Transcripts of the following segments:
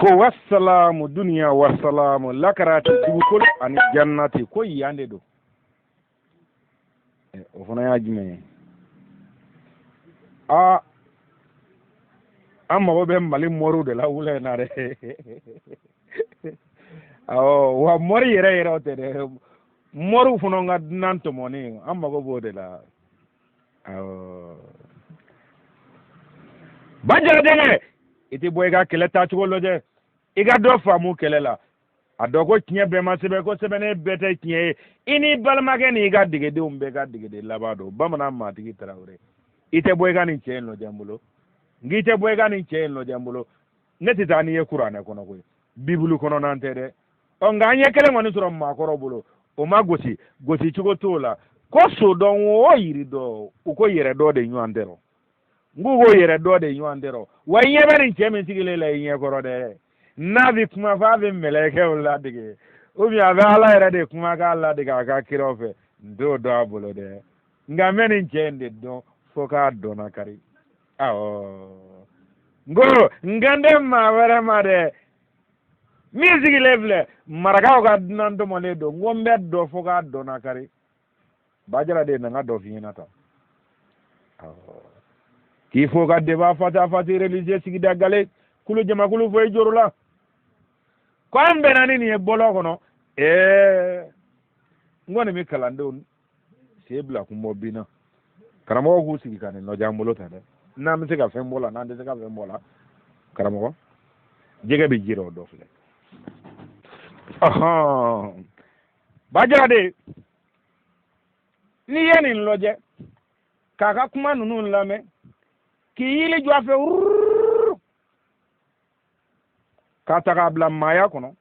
Ko wasalamu duniya wasalamu lakarati dugukolo ani jannati ko yan de don. O fana y'a jumɛn ye? Aa, an mago bɛ Mali moriw de la wula in na dɛ. Awɔ, wa mori yɛrɛ yɛrɛ tɛ dɛ, moriw fana ka dunan tɔmɔni, an mago b'o de la. Awɔ, Bajara denkɛ, i tɛ bɔ i ka kɛlɛ taacogo lajɛ, i ka dɔ faamu kɛlɛ la. A dɔn ko tiɲɛ bɛɛ ma sɛbɛn, ko sɛbɛnnen bɛɛ tɛ tiɲɛ ye. I n'i balimakɛ n'i ka degedenw bɛɛ ka degeden laban don. Bamanan maatigi Tarawele, i tɛ bɔ i ka nin cɛ in lajɛ n bolo. N k'i tɛ bɔ i ka nin cɛ in lajɛ n bolo. Ne tɛ taa n'i ye kuranɛ kɔnɔ koyi, bibulu kɔnɔna tɛ dɛ. Ɔ, nka an ye kelen kɔni sɔrɔ maakɔrɔ bolo, o ma gosi, gosi cogo t'o la. Ko so dɔn o yiri dɔn, u ko yɛrɛ dɔ de ɲɔgɔn tɛ rɔ. N k'u ko yɛrɛ dɔ de ɲɔgɔn tɛ rɔ. Wa i ɲɛ bɛ nin cɛ min sigilen la i ɲɛkɔrɔ dɛ, n'a bɛ kuma f'a bɛ mɛlɛkɛw ladege, ou bien a bɛ Ala yɛrɛ de kumakan ladege a ka kiraw fɛ. N t'o dɔn a bolo dɛ, nka n bɛ nin cɛ in de dɔn fo k'a dɔnna kari. Awɔ, n ko n kan tɛ maa wɛrɛ ma dɛ, min sigilen filɛ, marakaw ka dunan tɔmɔlen don. N ko n bɛ dɔn fo k'a dɔnna kari. Bajara de na n ka dɔ f'i ɲɛna tan k'i fo ka deba fata fati religieux sigida gale kulu jamakulu fo i joro la ko an bɛnna ni nin ye bɔlɔn kɔnɔ. Ɛɛ, n kɔni bɛ kalandenw sen bila kun bɔ bin na. Karamɔgɔ k'u sigi ka nin lajɛ an bolo ta dɛ, n'an bɛ se ka fɛn bɔ la, n'an tɛ se ka fɛn bɔ la. Karamɔgɔ, jɛgɛ bɛ ji rɔ, o dɔ filɛ. Ɔhɔn, Bajara de, n'i ye nin lajɛ k'a ka kuma ninnu lamɛn, k'i yili jɔ a fɛ wururu k'a ta k'a bila maaya kɔnɔ,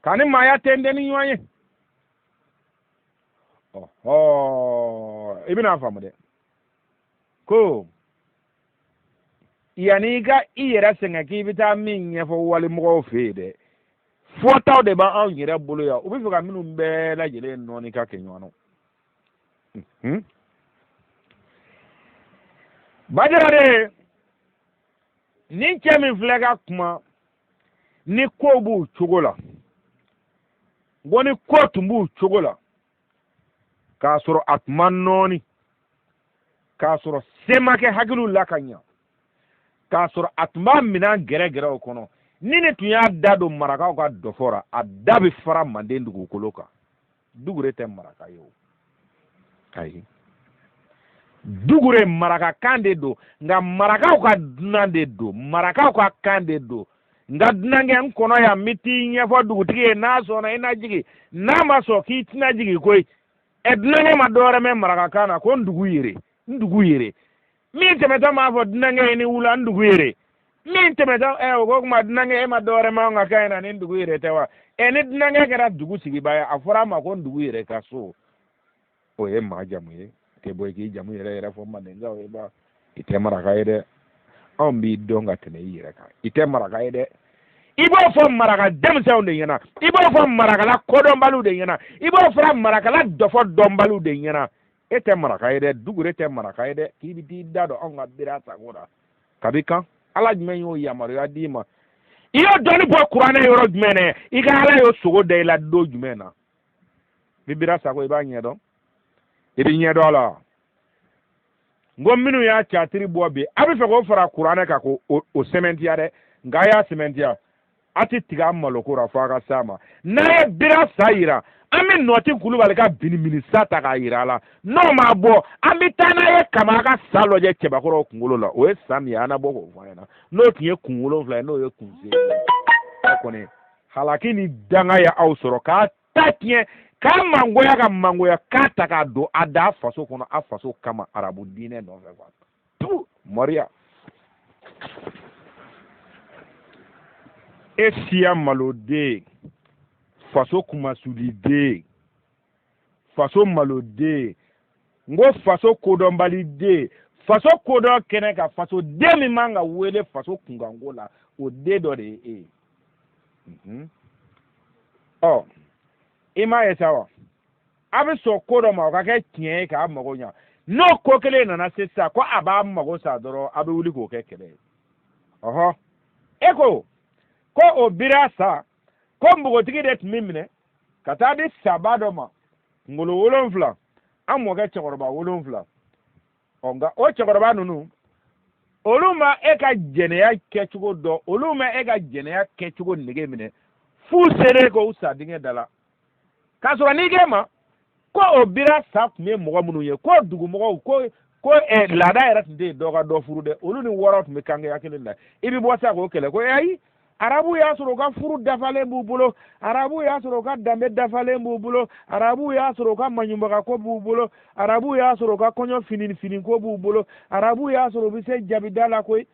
k'a ni maaya tɛntɛn ni ɲɔgɔn ye, ɔhɔ, i bɛna faamu dɛ ko yanni i ka i yɛrɛ sɛgɛn k'i bɛ taa min ɲɛfɔ walimɔgɔw fɛ yen dɛ, fɔtaw de b'anw yɛrɛ bolo yan, u bɛ fɛ ka minnu bɛɛ lajɛlen nɔɔni ka kɛ ɲɔgɔn na. Bajara de, nin cɛ min filɛ ka kuma ni ko b'u cogo la, ko ni ko tun b'u cogo la k'a sɔrɔ a tun ma nɔɔni, k'a sɔrɔ se ma kɛ hakiliw la ka ɲa, k'a sɔrɔ a tun b'a minɛn gɛrɛgɛrɛw kɔnɔ, ni nin tun y'a da don marakaw ka dɔfɔ ra, a da bɛ fara manden dugukolo kan. Dugure tɛ maraka ye o, ayi, dugure marakakan de don, nka marakaw ka dunan de don, marakaw ka kan de don. Nka dunankɛ, n kɔnɔ yan, n bɛ t'i ɲɛfɔ dugutigi ye, n'a sɔnna i na jigin, n'a ma sɔn k'i tɛna jigin koyi. Ɛ, dunankɛ ma dɔwɛrɛ mɛn marakakan na ko n dugu yere, n dugu yere. Min tɛmɛtɔ m'a fɔ dunankɛ ye ni wula, n dugu yere. Min tɛmɛtɔ, ɛ, o ko kuma dunankɛ, e ma dɔwɛrɛ mɛn anw ka kan in na ni n dugu yere tɛ wa? Ɛ, ni dunankɛ kɛra dugu sigibaa ye, a fɔra a ma ko n dugu yɛrɛ ka so, o ye maa jamu ye. Tɛ bɔ i k'i jamu yɛrɛ yɛrɛ fɔ mandenkaw ye ba, i tɛ maraka ye dɛ, anw b'i dɔn ka tɛmɛ i yɛrɛ kan. I tɛ maraka ye dɛ, i b'o fɔ maraka denmisɛnw de ɲɛna, i b'o fɔ marakala kodɔnbaliw de ɲɛna, i b'o fɔra marakala dɔfɔ dɔnbaliw de ɲɛna. E tɛ maraka ye dɛ, dugure tɛ maraka ye dɛ, k'i bɛ t'i da don anw ka bira sago la kabi kan. Ala jumɛn y'o yamaruya d'i ma? I y'o dɔnni bɔ kuranɛ yɔrɔ jumɛn dɛ? I ka Ala y'o sogo da i la don jumɛn na? I bira sago, i b'a ɲɛdɔn, i bɛ ɲɛdɔn a la. N ko minnu y'a catiri bɔ bi, a bɛ fɛ k'o fara kuranɛ kan k'o o sɛmɛntiya dɛ, nka a y'a sɛmɛntiya, a tɛ tigɛ a maloko la fo a ka s'a ma. N'a ye bira sa yira, an bɛ Nɔti Kulubali ka binibini sa ta k'a yira a la. N'o ma bɔ, an bɛ taa n'a ye kama a ka sa lajɛ cɛbakɔrɔw kunkolo la. O ye sa min ye, an na bɔ k'o fɔ an ɲɛna. N'o tun ye kun 7 ye, n'o ye kun seegin ye, aw kɔni halaki ni danga ye aw sɔrɔ k'a ta tiɲɛ, k'a mangoya, ka mangoya k'a ta k'a don a da faso kɔnɔ, a faso kama, arabu diinɛ nɔfɛ kuwa. Tu moriya, e siya maloden, faso kumasuliden, faso maloden, n ko faso kodɔnbaliden, faso kodɔn kɛnɛ kan, faso den min man ka wele faso kunkanko la, o den dɔ de ye e ye. Ɔ, i m'a ye sa wa, a bɛ sɔn ko dɔ ma, o ka kɛ tiɲɛ ye k'a mago ɲa. N'o ko kelen nana se sisan ko a b'a mago sa dɔrɔn, a bɛ wuli k'o kɛ kɛlɛ ye. Ɔhɔ, e ko Ko o bira sa, ko npogotigi de tun bɛ minɛ ka taa di saba dɔ ma, kunkolo 7, an mɔkɛ cɛkɔrɔba 7. Ɔ nka o cɛkɔrɔba ninnu, olu ma e ka jɛnɛya kɛcogo dɔn, olu ma e ka jɛnɛya kɛcogo nege minɛ f'u selen k'o sa dingɛ da la. K'a sɔrɔ n'i k'e ma ko o bira sa tun ye mɔgɔ minnu ye, ko dugumɔgɔw ko laada yɛrɛ tun tɛ yen dɔ ka dɔ furu dɛ, olu ni wɔɔrɔ tun bɛ kankeya kelen la. I bɛ bɔ sa k'o kɛlɛ ko ayi, arabu y'a sɔrɔ u ka furu dafalen b'u bolo, arabu y'a sɔrɔ u ka danbe dafalen b'u bolo, arabu y'a sɔrɔ u ka maɲumagako b'u bolo, arabu y'a sɔrɔ u ka kɔɲɔ fini finiko b'u bolo, arabu y'a sɔrɔ u bɛ se jabida la koyi.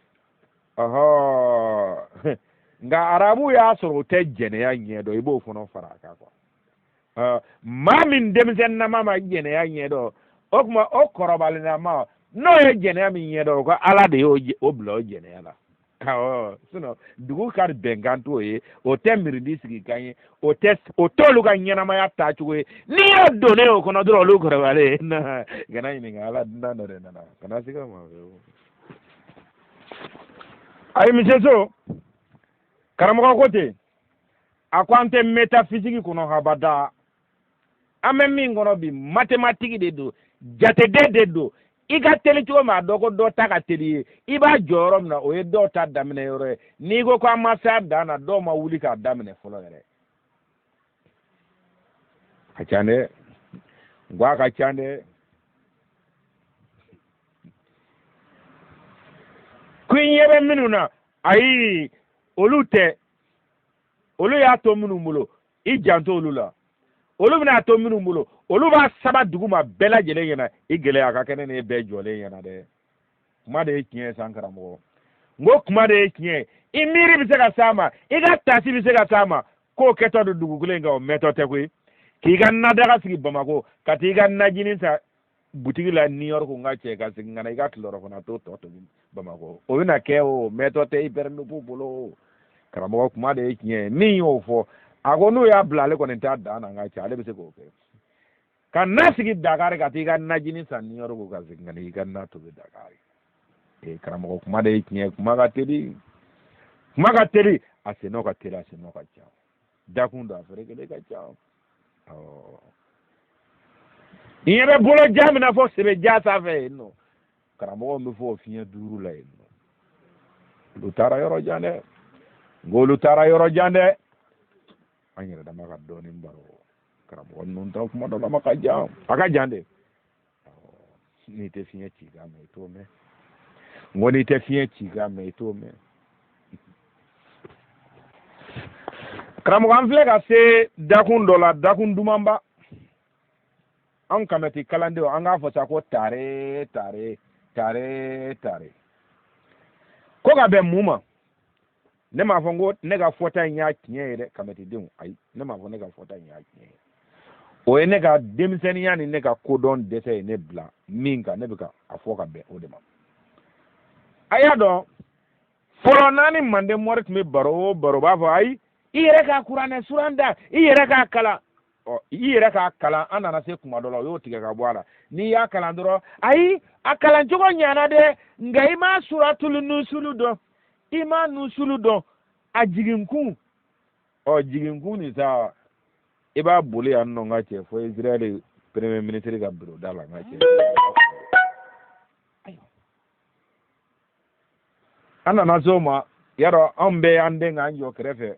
Ɔhɔ, nka arabu y'a sɔrɔ u tɛ jɛnɛya ɲɛdɔn, i b'o fana fara a kan quoi. Maa min denmisɛnninnama ma jɛnɛya ɲɛdɔn, o tuma o kɔrɔbalennama n'o ye jɛnɛya min ɲɛdɔn, o ko Ala de y'o bila o jɛnɛya la. Awɔ, sinon dugu ka bɛnkan t'o ye, o tɛ mirindi sigikan ye, o tɛ o t'olu ka ɲɛnamaya taacogo ye. N'i y'o donnen o kɔnɔ dɔrɔn, olu kɔrɔbalen na kana ɲininka, Ala dunan dɔ de nana kana siga ma. Ayi, misiso karamɔgɔ ko ten, a ko an tɛ métaphysique kɔnɔ habada, an bɛ min kɔnɔ bi mathématique de don, jateden de don. I ka teli cogo min, a dɔn ko dɔ ta ka teli ye, i b'a jɔ yɔrɔ min na, o ye dɔw ta daminɛ yɔrɔ ye. N'i ko ko an ma se a dan na, dɔw ma wuli k'a daminɛ fɔlɔ yɛrɛ. A ca dɛ, n ko a ka ca dɛ. Ko i ɲɛ bɛ minnu na, ayi, olu tɛ, olu y'a to minnu bolo, i janto olu la. Olu bɛna to minnu bolo, olu b'a saba dugu ma bɛɛ lajɛlen ɲɛna. I gɛlɛya ka kɛ ne ni e bɛɛ jɔlen ɲɛna dɛ. Kuma de ye tiɲɛ ye san karamɔgɔ, n ko kuma de ye tiɲɛ ye. I miiri bɛ se ka s'a ma, i ka tasi bɛ se ka s'a ma. K'o kɛtɔ don dugukolo in kan, o mɛtɔ tɛ koyi. K'i ka nadaga sigi Bamakɔ, ka t'i ka najini san butigi la New York, n ka cɛ, ka segin ka na i ka tilelafana to tɔ tobi Bamakɔ, o bɛna kɛ o mɛtɔ tɛ hyperloop bolo. Karamɔgɔ, kuma de ye tiɲɛ ye. Min y'o fɔ, a ko n'u y'a bila, ale kɔni t'a dan na, n ka cɛ, ale bɛ se k'o kɛ. Ka na sigi Dakar, ka t'i ka najini san New York, ka segin ka na i ka na tobi Dakar. Ee karamɔgɔ, kuma de ye tiɲɛ ye. Kuma ka teli, kuma ka teli, a sennɔ ka teli, a sennɔ ka ca, dakun don, a feere kelen ka ca. Awɔ, i ɲɛ bɛ bolo ja min na fɔ sɛbɛ ja sanfɛ yen nɔ, karamɔgɔ bɛ fɔ o fiɲɛ 5 la yen nɔ. Olu taara yɔrɔ jan dɛ, n ko olu taara yɔrɔ jan dɛ. An yɛrɛ dama ka dɔɔnin baro, karamɔgɔ ninnu ta kuma dɔ la ma ka jan, a ka jan de. N'i tɛ fiɲɛ ci k'a mɛn, i t'o mɛn. N ko n'i tɛ fiɲɛ ci k'a mɛn, i t'o mɛn. Karamɔgɔ, an filɛ ka se dakun dɔ la, dakun dumanba. An kamɛti kalandenw, an k'a fɔ sa ko tare tare tare tare. Ko ka bɛn mun ma? Ne m'a fɔ n ko ne ka fɔta in y'a tiɲɛ ye dɛ, kamɛtidenw, ayi, ne m'a fɔ ne ka fɔta in y'a tiɲɛ ye. O ye ne ka denmisɛnninya ni ne ka kodɔn dɛsɛ ye ne bila min kan, ne bɛ ka a fɔ ka bɛn o de ma. A y'a dɔn fɔlɔ naani manden mɔri tun bɛ baro o baro, b'a fɔ ayi, i yɛrɛ ka kuranɛ suran da, i yɛrɛ k'a kalan. Ɔ, i yɛrɛ k'a kalan, an nana se kuma dɔ la, o y'o tigɛ ka bɔ a la. N'i y'a kalan dɔrɔn, ayi, a kalan cogo ɲana dɛ, nka i m'a suratulu nusulu dɔn, i m'a nusulu dɔn, a jiginkun. Ɔ, jiginkun nin sa, i b'a boli yan nɔ, n ka cɛ, fo Israël premier ministre ka bureau da la, n ka cɛ. An nana se o ma, yarɔ anw bɛɛ y'an den k'an jɔ kɛrɛfɛ,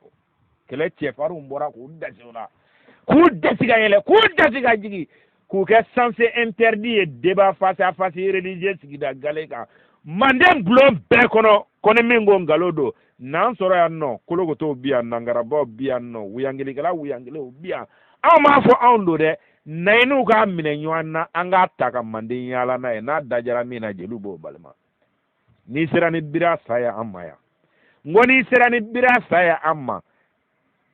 kɛlɛ cɛfarinw bɔra k'u dasi o la, k'u dasi ka yɛlɛ, k'u dasi ka jigin, k'u kɛ sens interdit ye débat face à face religieux sigida gale kan manden bulon bɛɛ kɔnɔ. Ko ni min ko nkalon don, n'an sɔrɔ yan nɔ, kolokotow bi yan, nankarabaw bi yan nɔ, wuyangelikɛla wuyangelew bi yan. Anw m'a fɔ anw don dɛ, nayininw k'a minɛ ɲɔgɔn na, an k'a ta ka manden yaala n'a ye. N'a dajara min na, jeliw b'o balima. N'i sera ni bira sa ye an ma yan, n ko n'i sera ni bira sa ye an ma,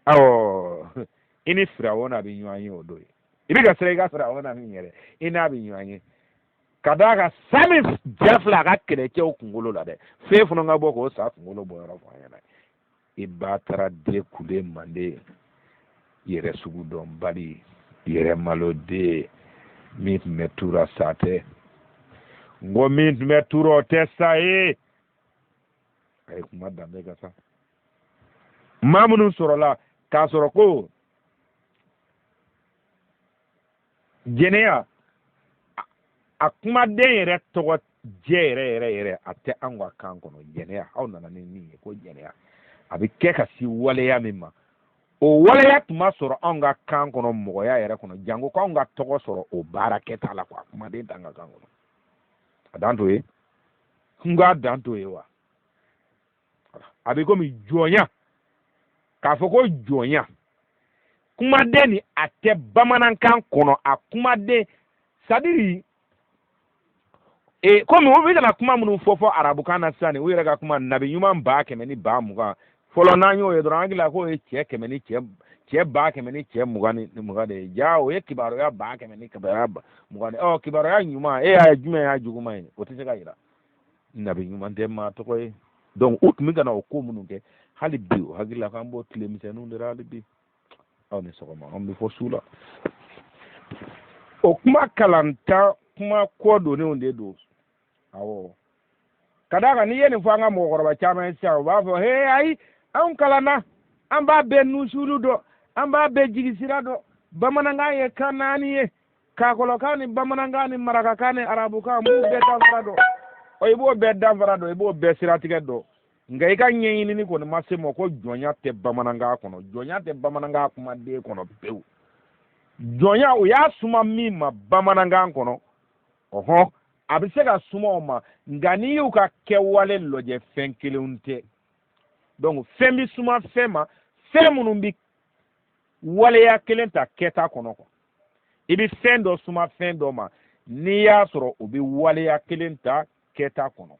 awɔ, i ni firawuna bɛ ɲɔgɔn ye o don ye. I bɛ ka siran i ka firawuna min yɛrɛ, i n'a bɛ ɲɔgɔn ye. Ka d'a kan sa min ja filɛ a ka kɛlɛcɛw kunkolo la dɛ, fɛn fana ka bɔ k'o sa kunkolo bɔ yɔrɔ fɔ an ɲɛna. I ba taara den kule manden, yɛrɛ sugu dɔnbali, yɛrɛ maloden, min tun bɛ tura sa tɛ. N ko min tun bɛ tura o tɛ sa ye. A ye kuma danbe ka sa. Maa minnu sɔrɔla k'a sɔrɔ ko jɛnɛya, a kumaden yɛrɛ tɔgɔ jɛ yɛrɛ yɛrɛ yɛrɛ, a tɛ an ka kan kɔnɔ. Jɛnɛya, aw nana ni min ye ko jɛnɛya, a bɛ kɛ ka si waleya min ma, o waleya tun ma sɔrɔ anw ka kan kɔnɔ mɔgɔya yɛrɛ kɔnɔ, janko k'anw ka tɔgɔ sɔrɔ o baara kɛta la quoi. Kumaden t'an ka kan kɔnɔ. A dan t'o ye. N k'a dan t'o ye wa. A bɛ komi jɔnya, k'a fɔ ko jɔnya kumaden nin, a tɛ bamanankan kɔnɔ a kumaden. C'est-à-dire komi u bɛ kana kuma minnu fɔ fɔ arabukan na sisan nin, u yɛrɛ ka kuma nabi ɲuman 120,000 fɔlɔ, n'an y'o ye dɔrɔn, an hakili la k'o ye cɛ kɛmɛ ni cɛ cɛ 100,000 ni cɛ mugan ni mugan de ye. Ja, o ye kibaruya 100,000 ni kibaruya mugan de. Ɔ, kibaruya ɲuman, e y'a ye jumɛn y'a juguman ye? O tɛ se ka yira. Nabi ɲuman tɛ maa tɔgɔ ye. Donc u tun bɛ ka na o ko minnu kɛ, hali bi o hakili la k'an b'o tile misɛnninw de la hali bi. Aw ni sɔgɔma, an bɛ fɔ su la. O kuma kalanta, kuma kɔ donnenw de don. Awɔ, ka d'a kan n'i ye nin fɔ an ka mɔgɔkɔrɔba caman ye sisan, u b'a fɔ: he, ayi, anw kalanna, an b'a bɛɛ nusulu dɔn, an b'a bɛɛ jigisira dɔn. Bamanankan ye kan naani ye: kakɔlɔkan ni bamanankan ni marakakan ni arabukan. N b'u bɛɛ danfara dɔn. Ɔ, i b'o bɛɛ danfara dɔn, i b'o bɛɛ siratigɛ dɔn, nka i ka ɲɛɲinini kɔni ma se ma ko jɔnya tɛ bamanankan kɔnɔ, jɔnya tɛ bamanankan kumaden kɔnɔ pewu. Jɔnya, o y'a suma min ma bamanankan kɔnɔ, ɔhɔn, a bɛ se ka suma o ma, nka n'i y'u ka kɛwale lajɛ, fɛn kelenw tɛ. Donc fɛn bɛ suma fɛn ma, fɛn minnu bɛ waleya kelen ta kɛta kɔnɔ quoi. I bɛ fɛn dɔ suma fɛn dɔ ma n'i y'a sɔrɔ o bɛ waleya kelen ta kɛta kɔnɔ.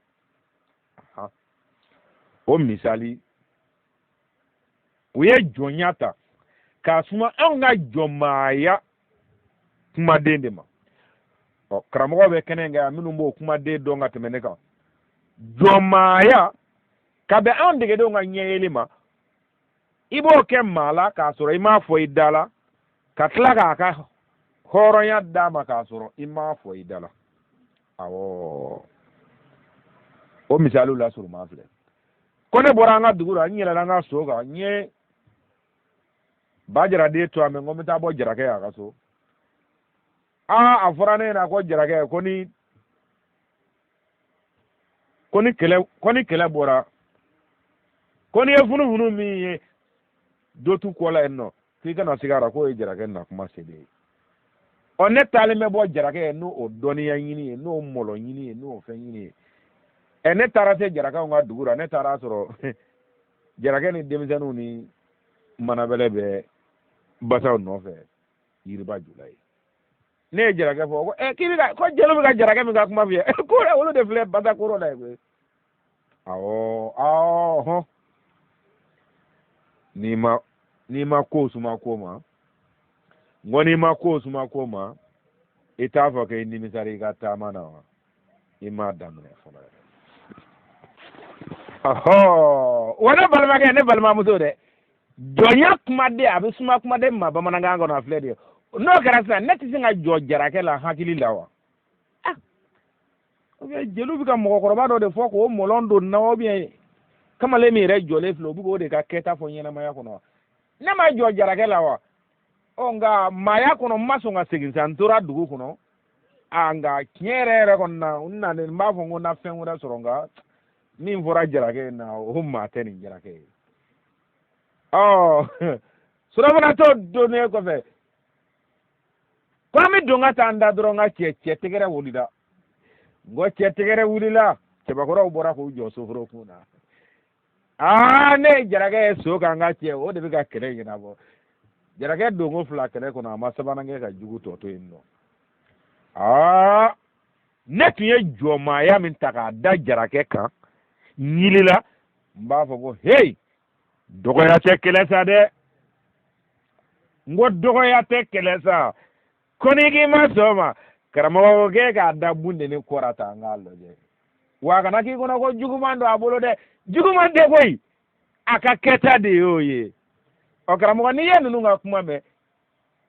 O misali, u ye jɔnya ta k'a suma anw ka jɔnmaaya kumaden de ma. Ɔ, karamɔgɔw bɛ kɛnɛ kan yan minnu b'o kumaden dɔn ka tɛmɛ ne kan. Jɔnmaaya, ka bɛn anw degedenw ka ɲɛyeli ma, i b'o kɛ maa la k'a sɔrɔ i m'a fɔ i da la, ka tila k'a ka hɔrɔnya d'a ma k'a sɔrɔ i m'a fɔ i da la. Awɔ, o misaliw la surunman filɛ. Ko ne bɔra an ka dugu la, n yɛlɛla an ka so kan, n ye bajaraden to a mɛ, n ko n bɛ taa bɔ jarakɛ a ka so. Aa, a fɔra ne ɲɛna ko jarakɛ ko ni kɛlɛ bɔra, ko n'i ye funufunu min ye dotu kɔ la yen nɔ, k'i kana siga a la, k'o ye jarakɛ na kuma selen ye. Ɔ, ne taalen bɛ bɔ jarakɛ ye n'o dɔnniya ɲini ye, n'o mɔlɔ ɲini ye, n'o fɛn ɲini ye. Ɛ, ne taara se jarakɛw ka dugu la, ne taara sɔrɔ jarakɛ ni denmisɛnninw ni manabɛlɛ bɛ basaw nɔfɛ yiriba ju la ye. Ne ye jarakɛ fɔ ko ɛ, k'i bɛ ka ko jeliw bɛ ka jarakɛ min ka kuma f'i ye, ko olu de filɛ basa koro la ye koyi. Awɔ, awɔ, hɔn, n'i ma ko suma ko ma, n ko n'i ma ko suma ko ma, i t'a fɔ k'i nimisara i ka taama na wa? I m'a daminɛ fɔlɔ yɛrɛ. Ɔhɔ, wa ne balimakɛ, ne balimamuso dɛ, jɔnya kumaden, a bɛ suma kumaden ma bamanankan kɔnɔ, a filɛ de ye. N'o kɛra sisan, ne tɛ se ka jɔ jarakɛ la hakili la wa? Ah, ou bien jeliw bɛ ka mɔgɔkɔrɔba dɔ de fɔ k'o mɔlɔn don na, ou bien kamalen min yɛrɛ jɔlen filɛ, o bɛ k'o de ka kɛta fɔ ɲɛnamaya kɔnɔ wa? Ne ma jɔ jarakɛ la wa? Ɔ, nka maaya kɔnɔ, n ma sɔn ka segin sa, n tora dugu kɔnɔ. A, nka tiɲɛ yɛrɛ yɛrɛ kɔni na, n nalen, n b'a fɔ n ko n na fɛn wɛrɛ sɔrɔ, nka min fɔra jarakɛ in na, o maa tɛ nin jarakɛ ye. Ɔ, surɔfanatɔ donnen kɔfɛ, ko an bɛ don ka taa an da dɔrɔn, ka cɛ tɛgɛrɛ wulila. N ko cɛ tɛgɛrɛ wulila, cɛbakɔrɔw bɔra k'u jɔ soforo kun na. Aa, ne ye jarakɛ ye so kan, ka cɛ o de bɛ ka kɛlɛ ɲɛnabɔ. Jarakɛ donko fila kɛlɛ kɔnɔ, a ma sabanan kɛ ka jugu tɔ to yen nɔ. Aa, ne tun ye jɔnmaaya min ta k'a da jarakɛ kan ɲilila, n b'a fɔ ko heyi, dɔgɔya tɛ kɛlɛ sa dɛ. N ko dɔgɔya tɛ kɛlɛ sa. Ko n'i k'i ma sɔn o ma, karamɔgɔ ko k'e k'a da bundeni kɔra ta, an k'a lajɛ. Wa a kana k'i kɔnɔ ko juguman don a bolo dɛ, juguman tɛ koyi, a ka kɛta de y'o ye. Ɔ, karamɔgɔ, n'i ye ninnu ka kuma mɛn,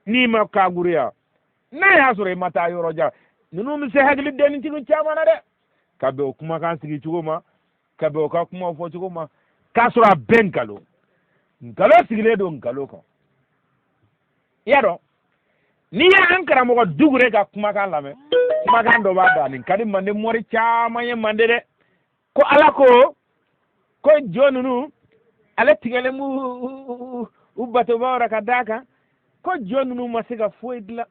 n'i ma kaguruya, n'a y'a sɔrɔ i ma taa yɔrɔ jan, ninnu bɛ se hakili dennitigi caman na dɛ, ka bɛn o kumakan sigi cogo ma, ka bɛn o ka kumaw fɔ cogo ma, k'a sɔrɔ a bɛɛ nkalon. Nkalon sigilen don nkalon kan. I y'a dɔn, n'i ye an karamɔgɔ Dukure ka kumakan lamɛn, kumakan dɔ b'a da nin ka di mande mɔri caman ye mande dɛ, ko Ala ko ko jo ninnu ale tigɛlen b'u u batobaw ra ka d'a kan ko jo ninnu ma se ka foyi dilan,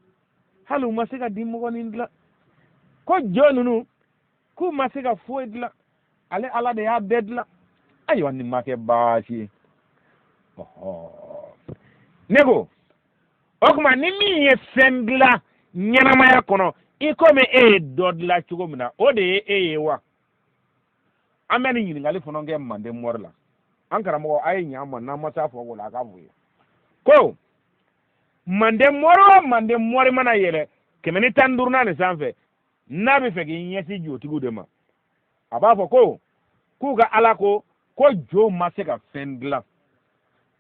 hali u ma se ka dimɔgɔnin dilan, ko jo ninnu k'u ma se ka foyi dilan, ale Ala de y'a bɛɛ dilan. Ayiwa, nin ma kɛ baasi ye. Ne ko o tuma ni min ye fɛn dilan ɲɛnamaya kɔnɔ i komi e ye dɔ dilan cogo min na, o de ye e ye wa? An bɛ nin ɲininkali fana kɛ manden mɔri la. An karamɔgɔ, a ye ɲa an ma, n'an ma s'a fɔ ko la, a k'a fɔ ye ko manden mɔri o manden mɔri mana yɛlɛ 115nan nin sanfɛ, n'a bɛ fɛ k'i ɲɛsin jotigiw de ma, a b'a fɔ ko k'u ka Ala ko ko jo ma se ka fɛn dilan,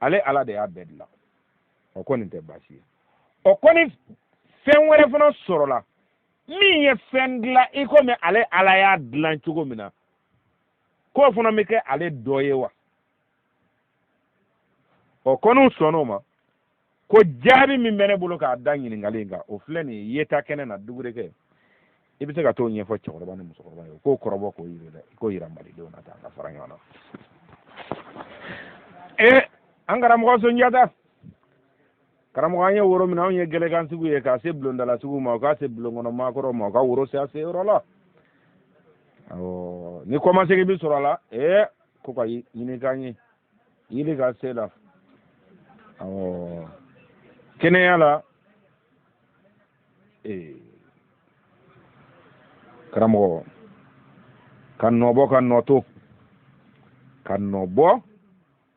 ale Ala de y'a bɛɛ dilan. O ko nin tɛ baasi ye. O ko ni fɛn wɛrɛ fana sɔrɔla min ye fɛn dilan i komi ale Ala y'a dilan cogo min na, k'o fana bɛ kɛ ale dɔ ye wa? O ko n'u sɔnn'o ma, ko jaabi min bɛ ne bolo k'a da ɲininkali in kan, o filɛ nin ye yeta kɛnɛ na. Dugurekɛ, i bɛ se ka t'o ɲɛfɔ cɛkɔrɔba ni musokɔrɔba ye, o k'o kɔrɔbɔ k'o yira dɛ, k'o yira malidenw na tan ka fara ɲɔgɔn na. Ee, an karamɔgɔ Sunjata, karamɔgɔ, an ye woro minɛ, anw ye gɛlɛkansigiw ye k'a se bulondalasigiw ma, o k'a se bulonkɔnɔ maakɔrɔw ma, o ka woro se a se yɔrɔ la. Awɔ, ni kɔmasegin bi sɔrɔ a la, ee, ko ka ɲini k'an ye yiri ka se la. Awɔ, kɛnɛya la. Ee, karamɔgɔ, ka nɔ bɔ ka nɔ to, ka nɔ bɔ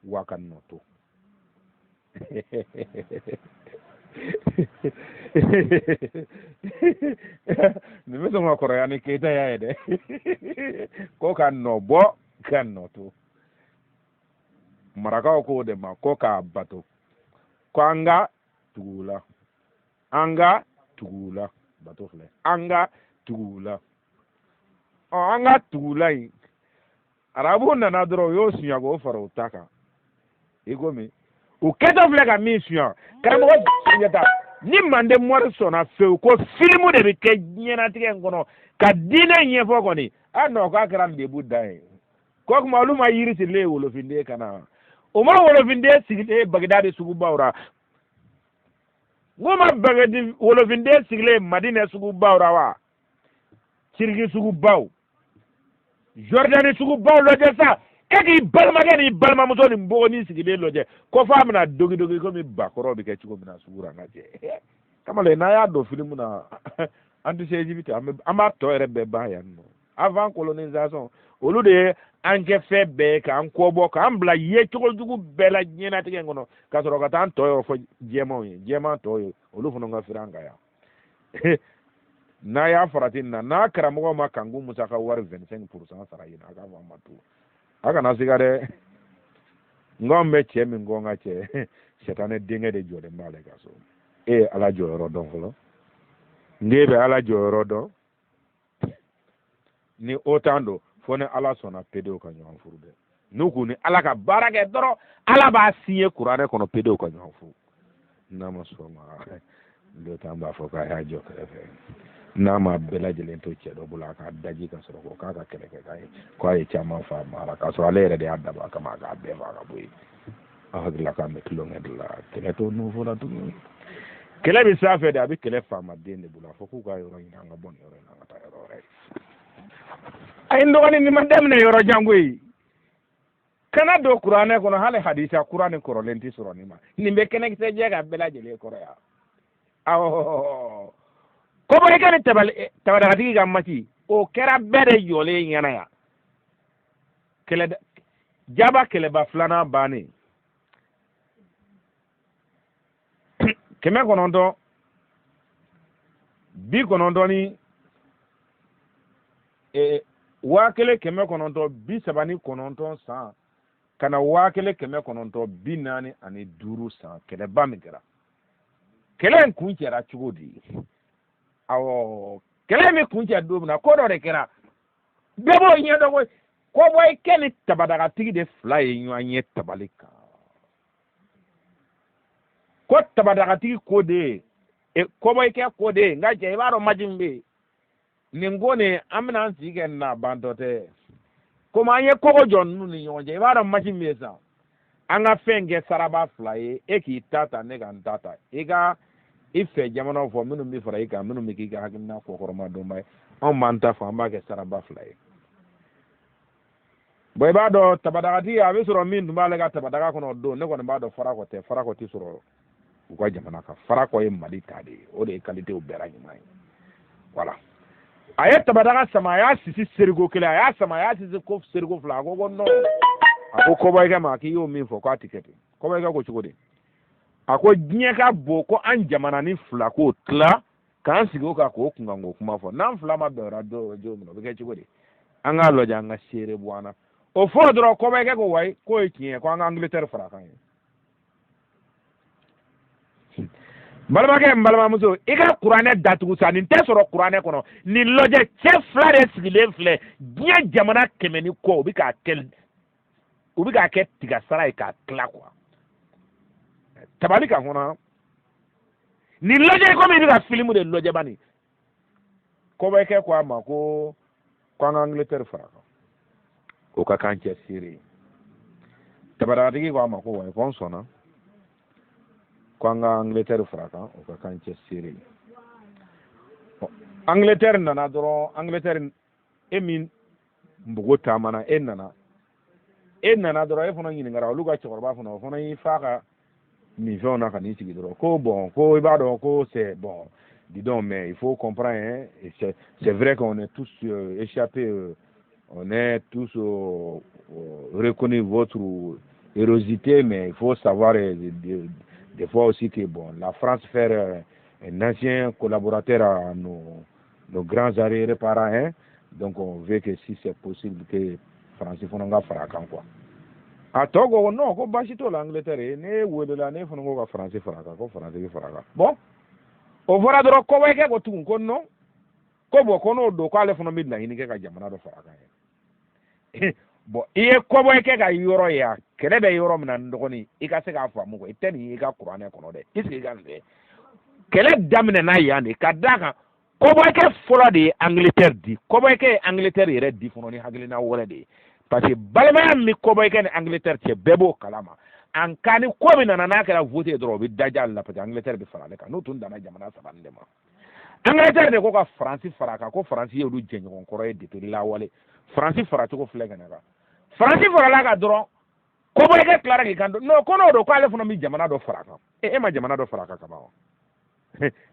wa ka nɔ to. Nin bɛ sɔn ka kɔrɔya ni Keyita y'a ye dɛ, ko ka nɔ bɔ ka nɔ to. Marakaw k'o de ma ko k'a bato, ko an ka tugu la, an ka tugu la, bato filɛ, an ka tugu la. Ɔ, an ka tugu la in, arabu nana dɔrɔn, u y'o sunya k'o fara u ta kan. I komi u kɛtɔ filɛ ka min sunya, karamɔgɔ Sunjata, ni mande mɔri sɔnna fewu ko filimu de bɛ kɛ diɲɛnatigɛ in kɔnɔ ka diinɛ ɲɛfɔ kɔni, a nɔ k'a kɛra lebu dan ye. Ko tuma olu ma yiri sirilen ye wolofinden ka na, o ma wolofinden sigilen ye Bagidadi sugubaw ra, n ko ma bagadi wolofinden sigilen ye Madinɛ sugubaw ra wa, Siriki sugubaw, Jordani sugubaw lajɛ sa. E k'i balimakɛ n'i balimamuso ni npogonin sigilen lajɛ ko f'a bɛna dogidogi komi bakɔrɔ bɛ kɛ cogo min na sugu la. N ka cɛ kamalen, n'a y'a don filimu na, an tɛ se Egypte, an b'a tɔ yɛrɛ bɛɛ ban yan nɔ. Avant colonisation, olu de ye an kɛ fɛn bɛɛ ye k'an kɔbɔ, k'an bila yecogo jugu bɛɛ la diɲɛlatigɛ in kɔnɔ, ka sɔrɔ ka taa an tɔ yɔrɔ fɔ jɛmanw ye, jɛman tɔw ye, olu fana ka firan kan yan. N'a y'a farati nin na, n'a karamɔgɔ ma Kanku Musa ka wari 25% sara yen, a k'a fɔ an ma to, a kana siga dɛ. N k'anw bɛ cɛ min kɔ, n ka cɛ, sɛtanɛ denkɛ de jɔlen b'ale ka so. E ye Ala jɔyɔrɔ dɔn fɔlɔ? N k'e bɛ Ala jɔyɔrɔ dɔn? Ni OTAN don, fo ni Ala sɔnna pedew ka ɲɔgɔn furu dɛ. N'u k'u ni Ala ka baara kɛ dɔrɔn, Ala b'a siɲɛ kuranɛ kɔnɔ, pedew ka ɲɔgɔn furu. N'a ma sɔn ma, l'OTAN b'a fɔ k'a y'a jɔ kɛrɛfɛ. N'a ma bɛɛ lajɛlen to cɛ dɔ bolo, a k'a daji ka sɔrɔ ko k'a ka kɛlɛ kɛ k'a ye, k'a ye caman fa mara, k'a sɔrɔ ale yɛrɛ de y'a dabɔ a kama k'a bɛɛ fa ka bɔ yen. Aw hakili la k'an bɛ tulonkɛ de la? Kɛlɛ t'o nufo la tuguni. Kɛlɛ bɛ sanfɛ de, a bɛ kɛlɛ faamaden de bolo. A fɔ k'u ka yɔrɔ ɲini, an ka bɔ nin yɔrɔ in na, an ka taa yɔrɔ wɛrɛ. A ye n dɔgɔnin, nin ma daminɛ yɔrɔ jan koyi. Kana don kuranɛ kɔnɔ, hali hadisa kura ni kɔrɔlen tɛ sɔrɔ nin ma. Nin bɛ kɛnɛkisɛ jɛ ka bɛɛ lajɛlen kɔrɔ yan. Awɔ, kɔbɔlikɛ ni tabadagatigi ka mati, o kɛra bɛɛ de jɔlen ɲɛna yan. Kɛlɛ jaba kɛlɛba filanan bannen 990 ni 1939 san ka na 1945 san, kɛlɛba min kɛra, kɛlɛ in kuncɛra cogo di? Awɔ, kɛlɛ min kuncɛ don min na, ko dɔ de kɛra, bɛɛ b'o ɲɛdɔn koyi. Kɔbɔyikɛ ni tabadagatigi de fila ye ɲɔgɔn ye tabali kan. Ko tabadagatigi ko de ye kɔbɔyikɛ ko de ye. Nka cɛ, i b'a dɔn match min bɛ yen, nin ko nin, an bɛna an sigi kɛ na bantɔ tɛ. Komi an ye kogo jɔ ninnu ni ɲɔgɔn cɛ, i b'a dɔn match min bɛ yen sisan, an ka fɛn kɛ saraba fila ye. E k'i ta ta, ne ka n ta ta. I ka i fɛ jamanaw fɔ minnu bɛ fara i kan, minnu bɛ k'i ka hakilina kɔkɔrɔma donba ye. Anw b'an ta fɔ, an b'a kɛ saraba fila ye. Bon, i b'a dɔn tabadagatigi a bɛ sɔrɔ min tun b'ale ka tabadaga kɔnɔ o don, ne kɔni b'a dɔn farakɔ tɛ. Farakɔ tɛ sɔrɔ u ka jamana kan. Farakɔ ye Mali ta de ye, o de ye kalitew bɛɛ la ɲuman ye. Voilà, a ye tabadaga sama, a y'a sisi seriko kelen, a y'a sama, a y'a sisi ko seriko fila. A ko ko non, a ko kɔbɔyikɛ ma k'i y'o min fɔ k'a tɛ kɛ ten. Kɔbɔyikɛ ko cogo di? A ko diɲɛ ka bon ko an jamana ni fila k'o tila k'an sigi o kan k'o kunkanko kuma fɔ, n'an fila ma bɛn o la don min na, o bɛ kɛ cogo di? An k'a lajɛ, an ka seere bɔ an na. O fɔra dɔrɔn, kɔbɔyikɛ ko wayi, k'o ye tiɲɛ ye, ko an ka Angleterre fara kan ye. Balimakɛ, n balimamuso, i ka kuranɛ datugu sa, nin tɛ sɔrɔ kuranɛ kɔnɔ. Nin lajɛ, cɛ fila de sigilen filɛ diɲɛ jamana 100 ni kɔ, u bɛ k'a kɛ tigasara ye k'a tila quoi. Tabali kan kɔnɔ, nin lajɛ komi i bɛ ka filimu de lajɛ bani. Kɔbɔyikɛ ko a ma ko an ka Angleterre fara kan, o ka kan cɛ seere ye. Tabadagatigi ko a ma ko wayi, ko n sɔnna ko an ka Angleterre fara kan, o ka kan cɛ seere ye. Angleterre nana dɔrɔn, Angleterre, e min npogo taamana, e nana dɔrɔn, e fana ɲininkara olu ka cɛkɔrɔba fana, o fana y'i fa ka minfɛnw na ka n'i sigi dɔrɔn ko bon, ko i b'a dɔn ko c'est bon, dis donc, mais il faut comprendre, hein, c'est vrai qu'on est tous échappés, on est tous reconnu votre hérosité, mais il faut savoir des fois aussi que bon, la France fait un ancien collaborateur à nos grands arrière-parents, hein, donc on veut que si c'est possible que France fana ka fara a kan quoi. A tɔ ko non, ko baasi t'o la, Angleterre ye ne welela, ne fana ko ka France fara a kan, ko France bɛ fara a kan. Bon, o fɔra dɔrɔn, kɔbɔyikɛ ko tugun ko non, ko bon, ko n'o don, k'ale fana bɛ laɲini kɛ ka jamana dɔ fara a kan ye. Bon, i ye kɔbɔyikɛ ka yɔrɔ ye, a kɛlɛ bɛ yɔrɔ min na, n dɔgɔnin, i ka se k'a faamu quoi. I tɛ nin ye i ka kuranɛ kɔnɔ dɛ. I sigi ka nin kɛ, kɛlɛ daminɛna yan de. Ka d'a kan kɔbɔyikɛ fɔlɔ de ye Angleterre di. Kɔbɔyikɛ ye Angleterre yɛrɛ di fɔlɔ ni hakilina wɛrɛ de ye, parce que balimaya min bɛ kɔbɔyikɛ ni Angleterre cɛ, bɛɛ b'o kalama. An ka ni ko min nana n'a kɛra vote ye dɔrɔn, o bɛ daja ale la, parce que Angleterre bɛ fara ale kan. N'o tun danna jamana saba nin de ma, Angleterre de ko ka Faransi fara a kan, ko Faransi ye olu jɛɲɔgɔn kɔrɔ ye depuis lawale. Faransi faracogo filɛ ka na kan, Faransi farala kan dɔrɔn, kɔbɔyikɛ tilara k'i kan non, ko n'o don, k'ale fana bɛ jamana dɔ fara a kan. E ma jamana dɔ fara a kan kaban wa?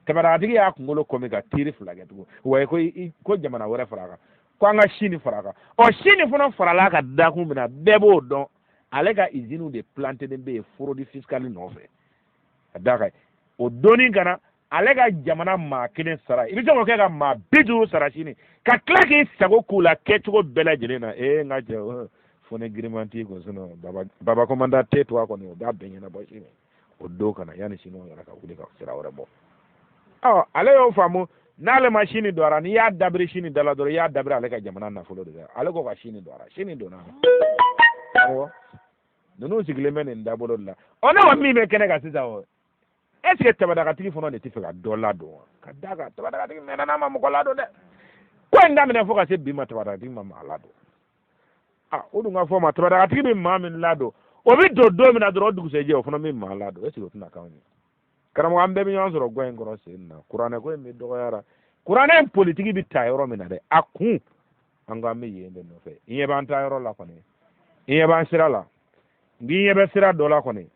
Tabaratigi y'a kunkolo kɔmi ka tiiri fila kɛ tugun wa, ko jamana wɛrɛ fara a kan, ko an ka Sini fara a kan. Ɔ, Sini fana farala a ka dakun min na, bɛɛ b'o dɔn. Ale ka usines de planténen bɛ yen fraude fiscale nɔfɛ. Ka d'a kan o donni kana ale ka jamana maa kelen sara, i bɛ se k'o kɛ ka maa 50 sara sini, ka tila k'i sago k'u la kɛcogo bɛɛ lajɛlen na. Ee, n ka cɛ, fo ni giriman t'i kun, sinon baba baba commandant tɛ to a kɔni, o b'a bɛɛ ɲɛnabɔ sini. O don kana yanni sini yɛrɛ ka wuli ka sira wɛrɛ bɔ. Ɔ, ale y'o faamu, n'ale ma sini don a la, n'i y'a dabiri sini da la dɔrɔn, i y'a dabiri ale ka jamana nafolo de la. Ale ko ka sini don a la, sini donna a la. Awɔ, ninnu sigilen bɛ nin dabolo de la. Ɔ, ne ko min bɛ kɛnɛ kan sisan, o est ce que tabadagatigi fana de tɛ fɛ ka dɔ ladon wa? Ka d'a kan tabadagatigi mɛnna n'a ma mɔgɔ ladon dɛ. Ko in daminɛ fo ka se bi ma, tabadagatigi ma maa ladon. A o dun ka fɔ ma, tabadagatigi bɛ maa min ladon, o bɛ don don min na dɔrɔn, o dugusɛjɛ o fana bɛ maa ladon. Est ce que o tɛna k'anw ye? Karamɔgɔ, an bɛɛ bɛ ɲɔgɔn sɔrɔ gɔ in kɔrɔ sen na. Kuranɛ ko in bɛ dɔgɔyara, kuranɛ in politiki bɛ ta yɔrɔ min na dɛ, a kun an ko an bɛ yen de nɔfɛ. I ɲɛ b'an ta yɔrɔ la kɔni, i ɲɛ b'an sira la, n k'i ɲɛ bɛ sira dɔ la kɔni,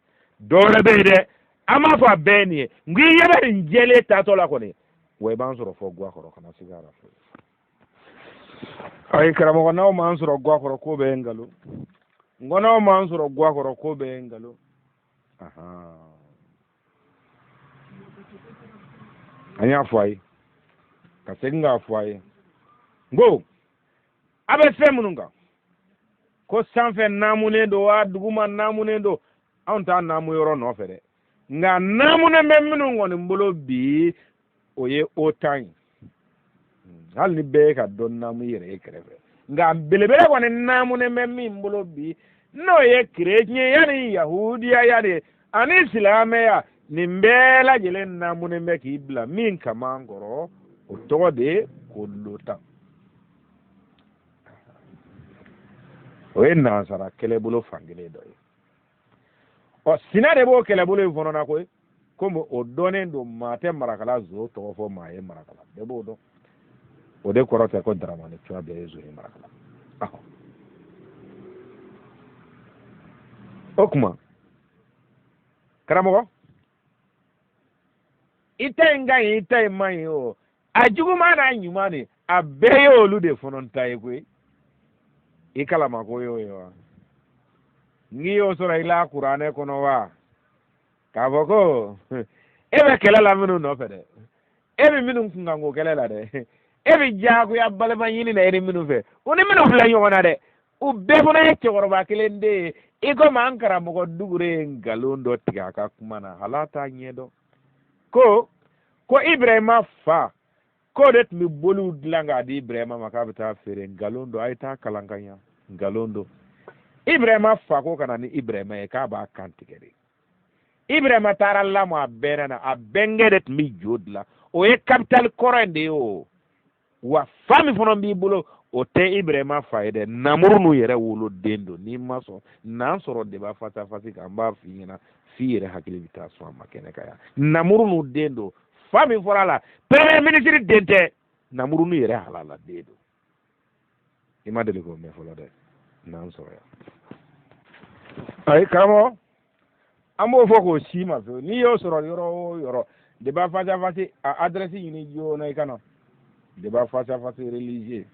dɔ wɛrɛ bɛ yen dɛ, an b'a fɔ a bɛɛ ye nin ye. N k'i ɲɛ bɛ nin jɛlen taatɔ la kɔni, wa i b'an sɔrɔ fɔ guwa kɔrɔ, kana siga a la foyi. Ayi karamɔgɔ, n'aw m'an sɔrɔ guwa kɔrɔ, ko bɛɛ ye nkalon. N ko n'aw m'an sɔrɔ guwa kɔrɔ, ko bɛɛ ye nkalon. An y'a fɔ a ye ka segin k'a fɔ a ye, n ko a bɛ fɛn minnu kan, ko sanfɛ naamunen don wa duguma naamunen don, anw t'a naamu yɔrɔ nɔfɛ dɛ. Nka naamunen bɛ minnu kɔni bolo bi, o ye OTAN ye. Hali ni bɛɛ ye ka dɔ naamu i yɛrɛ ye kɛrɛfɛ, nka belebele kɔni naamunen bɛ min bolo bi, n'o ye kerecɛnya ni yahudiya de ye ani silamɛya. Nin bɛɛ lajɛlen naamunen bɛ k'i bila min kaman kɔrɔ, o tɔgɔ de ye ko l'OTAN. O ye nansara kɛlɛbolo fankelen dɔ ye. Ɔ, sina de b'o kɛlɛbolo in fana na koyi, komi o dɔnnen don. Maa tɛ Marakala zo tɔgɔ fɔ maa ye Marakala, bɛɛ b'o dɔn. O de kɔrɔ tɛ ko Daramani cuwa bɛɛ ye zo ye Marakala. O tuma karamɔgɔ, i ta in ka ɲi, i ta in man ɲi, o a juguman n'a ɲuman de, a bɛɛ ye olu de fana ta ye koyi. I kalama ko y'o ye wa? N'i y'o sɔrɔ i la kuranɛ kɔnɔ wa, k'a fɔ ko e bɛ kɛlɛ la minnu nɔfɛ dɛ, e bɛ minnu kunkanko kɛlɛ la dɛ, e bɛ diyagoya balima ɲini na e ni minnu fɛ, u ni minnu filɛ ɲɔgɔn na dɛ, u bɛɛ fana ye cɛkɔrɔba kelen den ye. I komi an karamɔgɔ Dukure ye nkalon dɔ tigɛ a ka kuma na, hal'a t'a ɲɛ dɔn, ko Ibrahima fa k'o de tun bɛ boliw dilan k'a di Ibrahima ma k'a bɛ taa feere. Nkalon don, a ye taa kalan ka ɲa, nkalon don. Ibrahima fa ko ka na ni Ibrahima ye k'a b'a kan tigɛ de. Ibrahima taara lamɔ a bɛnna na, a bɛnkɛ de tun bɛ jo dilan, o ye kapitali kɔrɔ in de ye o. Wa fa min fana b'i bolo, o tɛ Ibrahima fa ye dɛ, Namurunu yɛrɛ woloden don. N'i ma sɔn n'an sɔrɔ débat face à face kan, an b'a f'i ɲɛna f'i yɛrɛ hakili bɛ taa sɔn a ma kɛnɛ kan yan. Namurunu den don. Fa min fɔra a la, premier ministre den tɛ, Namurunu yɛrɛ halala den don. I ma deli k'o mɛn fɔlɔ dɛ, n'an sɔrɔ yan. Ayi karamɔgɔ, an b'o fɔ k'o si ma fewu. N'i y'o sɔrɔ yɔrɔ o yɔrɔ, débat face à face, a adresse ɲini joona i ka na. Débat face à face religieux,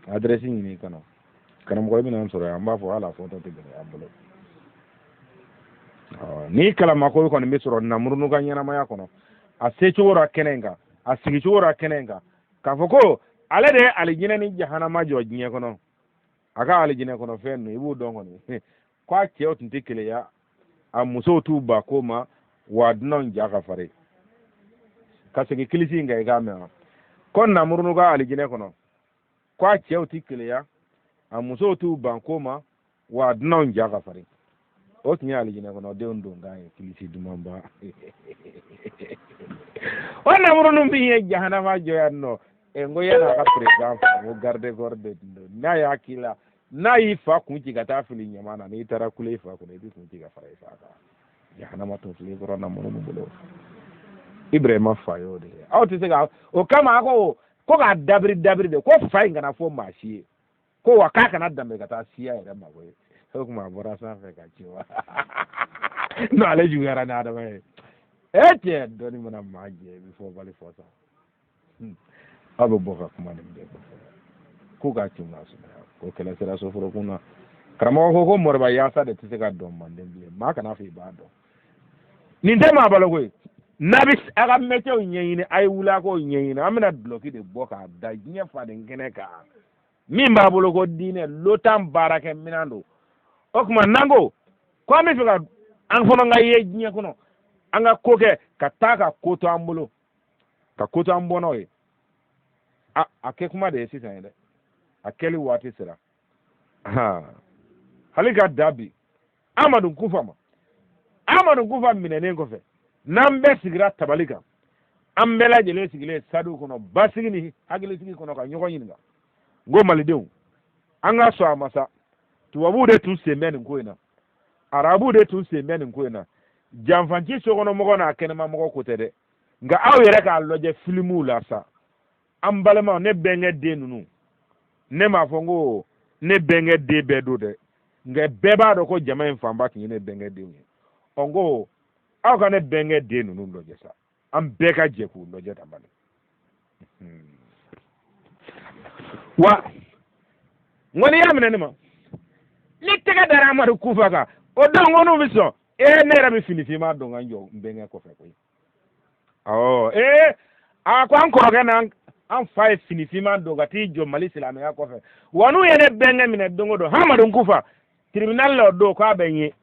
adresse ɲini i ka na. Karamɔgɔ, i bɛna an sɔrɔ yan, an b'a fɔ hali a fɔtɔ tɛ gɛlɛya an bolo. N'i kalamako kɔni bɛ sɔrɔ Namurunu ka ɲɛnamaya kɔnɔ, a se cogo la kɛnɛ in kan, a sigi cogo la kɛnɛ in kan, k'a fɔ ko ale de ye alijinɛ ni jahanama jɔ diɲɛ kɔnɔ, a ka alijinɛ kɔnɔ fɛn ninnu i b'o dɔn kɔni, ko a cɛw tun tɛ keleya, a musow t'u ba ko ma, wa dunanw ja ka farin. Ka segin kilisi in kan, i k'a mɛn wa, ko Namurunu ka alijinɛ kɔnɔ, ko a cɛw tɛ keleya, a musow t'u ban ko ma, wa dunanw ja ka farin. O tun ye alijinɛ kɔnɔ denw donkan ye, kilisi dumanba. O Namurunu min ye jahanama jɔ yan nɔ, n ko yan'a ka président fa, n ko garde corps de tun don. N'a y'a k'i la, n'a y'i fa kun ci ka taa fili ɲama na, n'i taara kule i fa kunna, i b'i kun ci ka fara i fa kan. Jahanama tun filɛ i kɔrɔ Namurunu bolo. Ibrahima fa y'o de ye. Aw tɛ se ka o kama, a ko k'a dabiri dabiri de, ko fa in kana fɔ maa si ye, ko wa k'a kana danbe ka taa siya yɛrɛ ma koyi. O tuma a bɔra sanfɛ ka ci wa? N'o ale juguyara ni adama ye. E cɛ, dɔnni mana maa jɛ, i bɛ fɔbali fɔ sa. Aw bɛ bɔ ka kuma nin bɛɛ kɔfɛ ko k'a cun k'a sumaya, ko kɛlɛ sera soforokun na. Karamɔgɔ ko Moriba Yaasa de tɛ se ka dɔn manden bilen. Maa kana fɔ i b'a dɔn, nin tɛ maa balo koyi. N'a bɛ a ka mɛcɛw ɲɛɲini, a ye wuli a k'o ɲɛɲini. An bɛna dulɔki de bɔ k'a da diɲɛ faden kɛnɛ kan, min b'a bolo ko diinɛ l'OTAN baarakɛ minɛn don. O tuma n'an ko ko an bɛ fɛ ka an fana ka ye diɲɛ kɔnɔ, an ka ko kɛ ka taa ka ko to an bolo, ka ko to an bɔnnaw ye, a kɛ kuma de ye sisan ye dɛ. A kɛli waati sera. Hali ka da bi Amadu Kufa ma, Amadu Kufa minɛnen kɔfɛ, n'an bɛɛ sigira tabali kan, an bɛɛ lajɛlen sigilen sadiw kɔnɔ, basigi ni hakilisigi kɔnɔ, ka ɲɔgɔn ɲininka, n ko malidenw, an ka sɔn a ma sa. Tubabuw de tun sen bɛ nin ko in na, arabuw de tun sen bɛ nin ko in na. Janfanci sokɔnɔmɔgɔ n'a kɛnɛmamɔgɔ ko tɛ dɛ, nka aw yɛrɛ k'a lajɛ filimuw la sa. An balimaw, ne bɛnkɛ den ninnu, ne m'a fɔ n ko ne bɛnkɛ den bɛɛ don dɛ, nka bɛɛ b'a dɔn ko jama in fanba tun ye ne bɛnkɛ denw ye. Ɔ, n ko aw ka ne bɛnkɛ den ninnu lajɛ sa, an bɛɛ ka jɛ k'u lajɛ tan bani. Wa n ko n'i y'a minɛ ne ma, ni tɛgɛ dara Amadu Kufa kan, o don ko n'u bɛ sɔn, ee, ne yɛrɛ bɛ fini finman don ka n jɔ n bɛnkɛ kɔfɛ koyi. Awɔ, ee, a ko an kɔrɔkɛ n'an an fa ye fini finman don ka t'i jɔ Mali silamɛya kɔfɛ. Wa n'u ye ne bɛnkɛ minɛ don o don, Amadu Kufa tribunal la, o don k'a bɛ n ye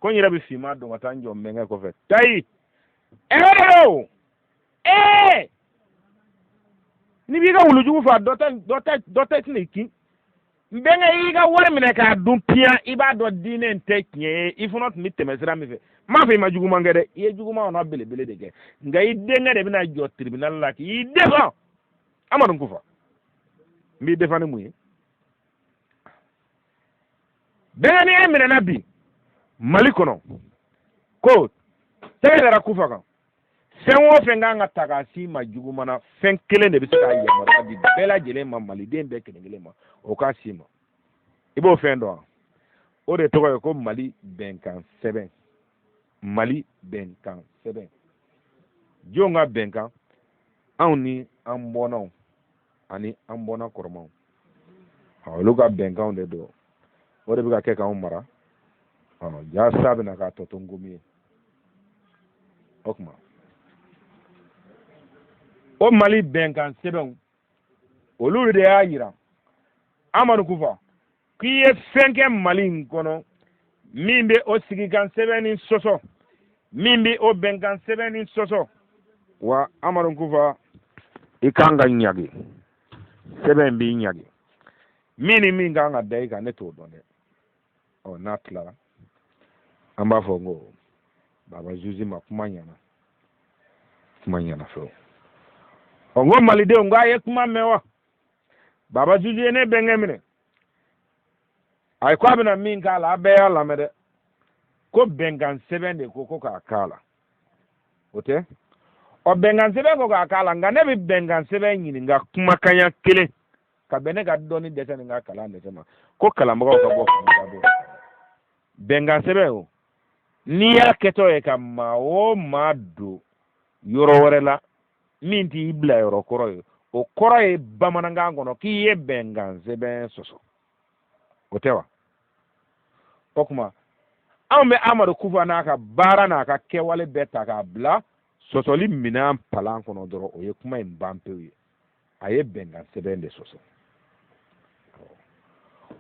ko n yɛrɛ bɛ finman don ka taa n jɔ n bɛnkɛ kɔfɛ. Tayi ɛ o ee, n'i b'i ka wulujugu faa, dɔ tɛ tɛna i kin. N bɛnkɛ y'i ka wari minɛ k'a dun piyan, i b'a dɔn diinɛ in tɛ tiɲɛ ye. I fana tun bɛ tɛmɛ sira min fɛ, n m'a fɔ i ma juguman kɛ dɛ, i ye juguman kɔnɔ belebele de kɛ, nka i denkɛ de bɛna jɔ tribunal la k'i défend. Amadu Kufa, n b'i défend ni mun ye? Bɛnkɛ, ni e minɛna bi Mali kɔnɔ ko tɛgɛ dara Kufa kan, fɛn o fɛn kan ka ta k'a s'i ma juguman na, fɛn kelen de bɛ se k'a yamaruya di bɛɛ lajɛlen ma, maliden bɛɛ kelen kelen ma, o k'a s'i ma. I b'o fɛn dɔn wa? O de tɔgɔ ye ko Mali bɛnkan sɛbɛn. Mali bɛnkan sɛbɛn, jɔn ka bɛnkan? Anw ni an bɔnnaw ani an bɔnna kɔrɔmaw, olu ka bɛnkanw de don. O de bɛ ka kɛ k'anw mara. Jasa bɛna k'a tɔ to nkomi ye. O tuma, o Mali bɛnkan sɛbɛnw, olu de y'a yira Amadu Kufa k'i ye fɛn kɛ Mali in kɔnɔ min bɛ o sigikan sɛbɛn nin sɔsɔ, min bɛ o bɛnkan sɛbɛn nin sɔsɔ. Wa Amadu Kufa, i kan ka ɲagi, sɛbɛn b'i ɲagi. Min ni min kan ka da i kan, ne t'o dɔn dɛ. Ɔ, n'a tilara, an b'a fɔ n ko baba zuzi ma kuma ɲɛna, kuma ɲɛna fɛw. Ɔ, n ko malidenw, k'a ye kuma mɛn wa? Baba zuzi ye ne bɛnkɛ minɛ, a ye ko a bɛna min k'a la, a bɛɛ y'a lamɛn dɛ, ko bɛnkan sɛbɛn de ko ko k'a k'a la. O tɛ? Ɔ, bɛnkan sɛbɛn ko k'a k'a la, nka ne bɛ bɛnkan sɛbɛn ɲininka kumakanya kelen ka bɛn ne ka dɔnni dɛsɛ ni n ka kalan dɛsɛ ma, ko kalanbagaw ka bɔ k'u da don bɛnkan sɛbɛn o. N'i y'a kɛtɔ ye ka maa o maa don yɔrɔ wɛrɛ la min t'i bila yɔrɔ kɔrɔ ye, o kɔrɔ ye bamanankan kɔnɔ k'i ye bɛnkan sɛbɛn sɔsɔ, o tɛ wa? O tuma, anw bɛ Amadu Kufa n'a ka baara n'a ka kɛwale bɛɛ ta k'a bila sɔsɔli minɛn palan kɔnɔ dɔrɔn, o ye kuma in ban pewu ye. A ye bɛnkan sɛbɛn de sɔsɔ,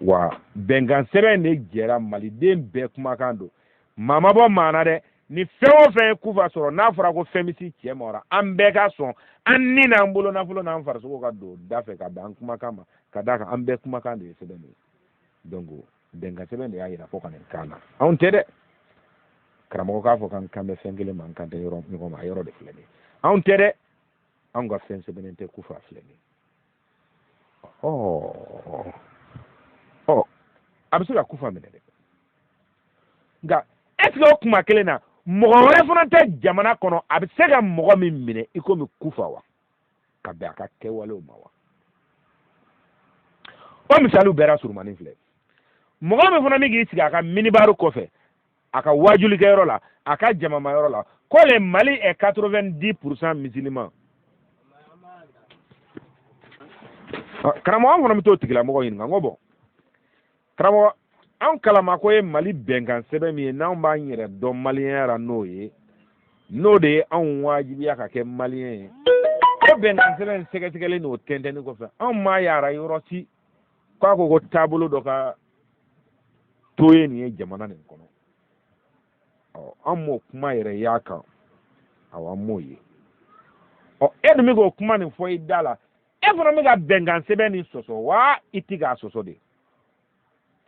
wa bɛnkan sɛbɛn de jɛra maliden bɛɛ kumakan don. Maa ma bɔ maa na dɛ. Ni fɛn o fɛn ye Kufa sɔrɔ, n'a fɔra ko fɛn bɛ si cɛ ma, o an bɛɛ ka sɔn, an ni n'an bolo nafolo n'an farisogo ka don da fɛ ka bɛn an kumakan ma, ka d'a kan an bɛɛ kumakan de ye sɛbɛn ye. Donc bɛnkan sɛbɛn de y'a yira ko ka nin kan na, anw tɛ dɛ. Karamɔgɔ k'a fɔ k'an kan bɛ fɛn kelen ma, an kan tɛ yɔrɔ ɲɔgɔn ma, a yɔrɔ de filɛ nin ye. Anw tɛ dɛ, anw ka fɛn sɛbɛnnen tɛ, Kufa filɛ nin ye. Ɔ ɔ, a bɛ se ka Kufa minɛ dɛ, nka est ce que o kuma kelen na, mɔgɔ wɛrɛ fana tɛ jamana kɔnɔ a bɛ se ka mɔgɔ min minɛ i komi Kufa wa, ka bɛn a ka kɛwalew ma wa? O misaliw bɛɛ surumani filɛ. Mɔgɔ min fana bɛ k'i sigi a ka minibaru kɔfɛ, a ka wajulikɛyɔrɔ la, a ka jamamayɔrɔ la, ko le Mali est 90% musulman. Karamɔgɔ, an fana bɛ t'o tigilamɔgɔ ɲininka n ko bɔn karamɔgɔ, anw kalama ko ye Mali bɛnkan sɛbɛn min ye, n'anw b'an yɛrɛ dɔn maliyɛnya la n'o ye, n'o de ye anw wajibiya ka kɛ maliyɛn ye, o bɛnkan sɛbɛn sɛgɛsɛgɛli n'o tɛntɛnni kɔfɛ, anw m'a yara yɔrɔ si k'a ko ko taabolo dɔ ka to ye nin ye jamana nin kɔnɔ. Ɔ, an m'o kuma yɛrɛ y'a kan, awɔ, an m'o ye. Ɔ, e dun bɛ k'o kuma nin fɔ i da la, e fana bɛ ka bɛnkan sɛbɛn nin sɔsɔ wa? I ti k'a sɔsɔ de?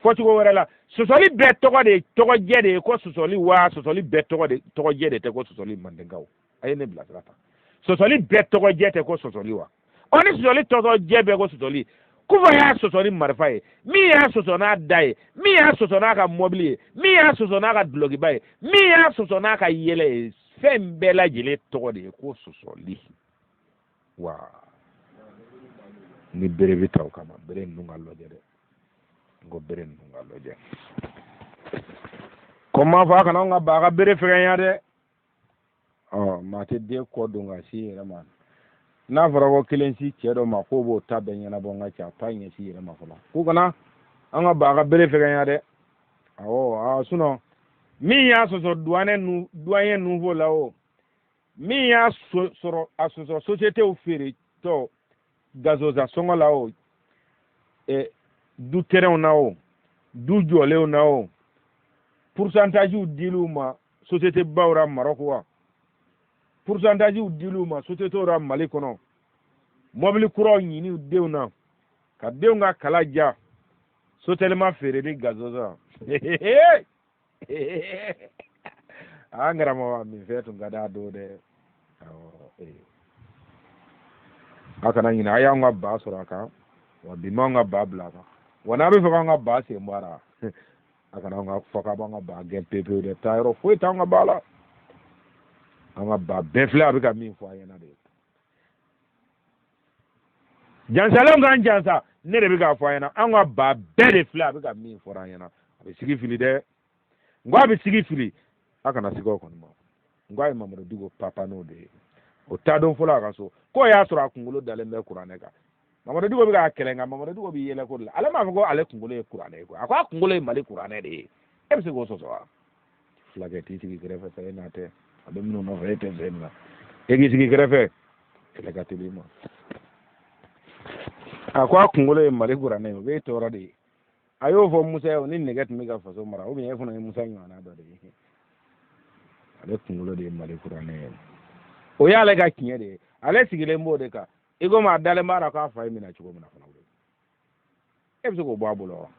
Fɔcogo wɛrɛ la, sɔsɔli bɛɛ tɔgɔ de tɔgɔjɛ de ye ko sɔsɔli wa? Sɔsɔli bɛɛ tɔgɔ de tɔgɔjɛ de tɛ ko sɔsɔli? Mandenkaw, a ye ne bilasira tan. Sɔsɔli bɛɛ tɔgɔjɛ tɛ ko sɔsɔli wa? Ɔ, ni sɔsɔli tɔgɔjɛ bɛɛ ko sɔsɔli, Kufa y'a sɔsɔ ni marifa ye, min y'a sɔsɔ n'a da ye, min y'a sɔsɔ n'a ka mɔbili ye, min y'a sɔsɔ n'a ka dulɔkiba ye, min y'a sɔsɔ n'a ka yɛlɛ ye, fɛn bɛɛ lajɛlen tɔgɔ de ye ko sɔsɔli wa? Ni bere bɛ ta o kama, bere ninnu ka lajɛ dɛ. N ko bere ninnu ka lajɛ ko n m'a fɔ a kana anw ka ba ka bere fɛgɛnya dɛ. Ɔ, maa tɛ den kɔ don ka si yɛrɛ ma. N'a fɔra ko kelen si cɛ dɔ ma k'o b'o ta bɛɛ ɲɛnabɔ, n ka cɛ, a ta ɲɛsin yɛrɛ ma fɔlɔ. K'u kana an ka ba ka bere fɛgɛnya dɛ. Awɔ, aa, sinɔn min y'a sɔsɔ douanier nouveau la, o min y'a sɔrɔ a sɔsɔ sociétéw feere tɔ gazoza sɔngɔ la, o du terrainw na, o du jɔlenw na, o pourcentagew dil'u ma société baw ra Maroc wa, pourcentagew dil'u ma sociétéw ra Mali kɔnɔ, mɔbili kuraw ɲini denw na ka denw ka kala ja. Sotelma feereli gazo san. An karamɔgɔ min fɛn tun ka d'a don dɛ. A kana ɲinɛ, a y'an ka ba sɔrɔ a kan, wa bi m'anw ka ba bila a kan. Wa n'a bɛ fɛ k'an ka ba sen bɔ a la, a kana an ka fɔ k'a b'an ka ba gɛn pewu pewu dɛ. Taa yɔrɔ foyi t'an ka ba la. An ka ba bɛɛ filɛ, a bɛ ka min fɔ a ɲɛna de. Jansalenw k'an jansa, ne de bɛ k'a fɔ a ɲɛna. An ka ba bɛɛ de filɛ, a bɛ ka min fɔ an ɲɛna. A bɛ sigi fili dɛ. N ko a bɛ sigi fili, a kana siga o kɔni ma. N ko a ye Mamadu Diko papa n'o de ye. O taa don fɔlɔ a ka so, k'o y'a sɔrɔ a kunkolo dalen bɛ kuranɛ kan. Mamadu Diko bɛ k'a kɛlɛ, nka Mamadu Diko bɛ yɛlɛ ko de la. Ale m'a fɔ ko ale kunkolo ye kuranɛ ye koyi. A ko a kunkolo ye Mali kuranɛ de ye. E bɛ se k'o sɔsɔ wa? Fulakɛ t'i sigi kɛrɛfɛ sa, e n'a tɛ. A bɛ minnu nɔfɛ, e tɛ se nin na. E k'i sigi kɛrɛfɛ, kɛlɛ ka teli i ma. A ko a kunkolo ye Mali kuranɛ ye, o b'e tɔɔrɔ de ye. A y'o fɔ Musa ye, o ni nɛgɛ tun bɛ ka faso mara, ou bien e fana ye Musa ɲɔgɔnna dɔ de ye. Ale kunkolo de ye Mali kuranɛ ye, o y'ale ka tiɲɛ de ye. Ale sigilen b'o de kan, i komi a dalen b'a la k'a fa ye minɛ cogo min na fana, e bɛ se k'o bɔ a bolo wa?